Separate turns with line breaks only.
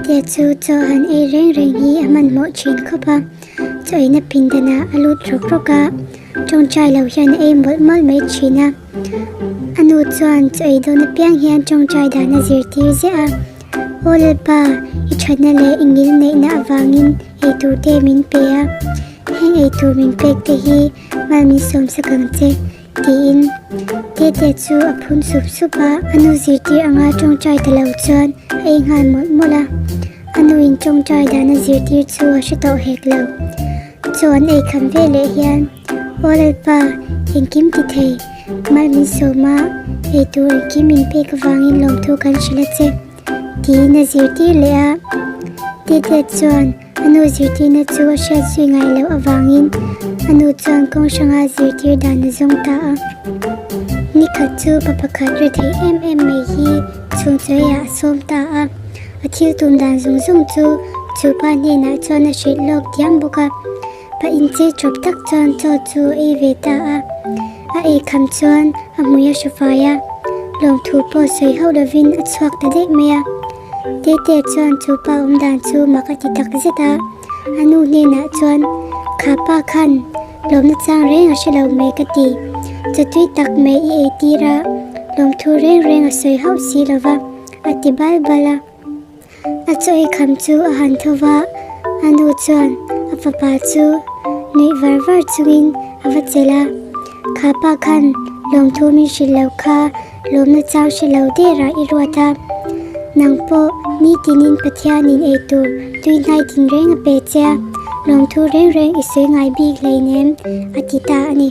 Tetea chu chaw han ei reng reng hi a hmanhmawh thin khawp a, chaw eina pindanah a lut rawk rawk a, tawngtai lo hian a ei mawlh mawlh mai thin a. A nu chuan chaw ei dawn apiang hian tawngtai dan a zirtir ziah a, Aw Lalpa, i thatna leh i ngil neihna avangin eitur te min pe a, heng eitur min pek te hi mal min sawmsak ang che. Tiin Tete chu a phun sup sup a, a nu zirtir anga tawngtai ta lo chuan a ei nghal mawlh mawlh a. A nuin tawngtai dan a zirtir chu a hre tawh hek lo. Chaw an ei kham ve leh hian, Aw Lalpa, engkim ti thei, mal min sawm a, eitur engkim min pek avangin lawmthu kan hrilh a che, tiin a zirtir leh a. Tete chuan A nu zirtirna chu a hriat zui ngai loh avangin a nu chuan kawng hranga zirtir dan a zawng ta a. Ni khat chu pa pakhat ri theih em em mai hi chhung chawiah a sawm ta a. A thil tum dan zawng zawng chu chu pa hnenah chuan a hrilh lawk diam bawk a. Pa inchei chawp tak chuan chaw chu a ei ve ta a. A ei kham chuan a hmui a hru fai a, lawmthu pawh sawi hauh lovin a chhuak ta daih mai a. Tete chuan chu pa awm dan chu mak a ti tak zet a, a nu hnenah chuan, Kha pa khan lawmna chang reng a hre lo mai ka ti, chawtui tak mai i ei tir a, lawmthu reng reng a sawi hauh si lo va, a ti bal bal a. A chaw ei kham chu a han tho va, a nu chuan a fapa chu nuih var var chungin a va chelh a, Kha pa khan lawmthu min hrilh lo kha, Lawmna chang hre lo der ah i ruat a, nang pawh nitinin Pathianin ei tur tui hnai tin reng a pe che a, lawmthu reng reng i sawi ngai bik hleinem a ti ta a ni.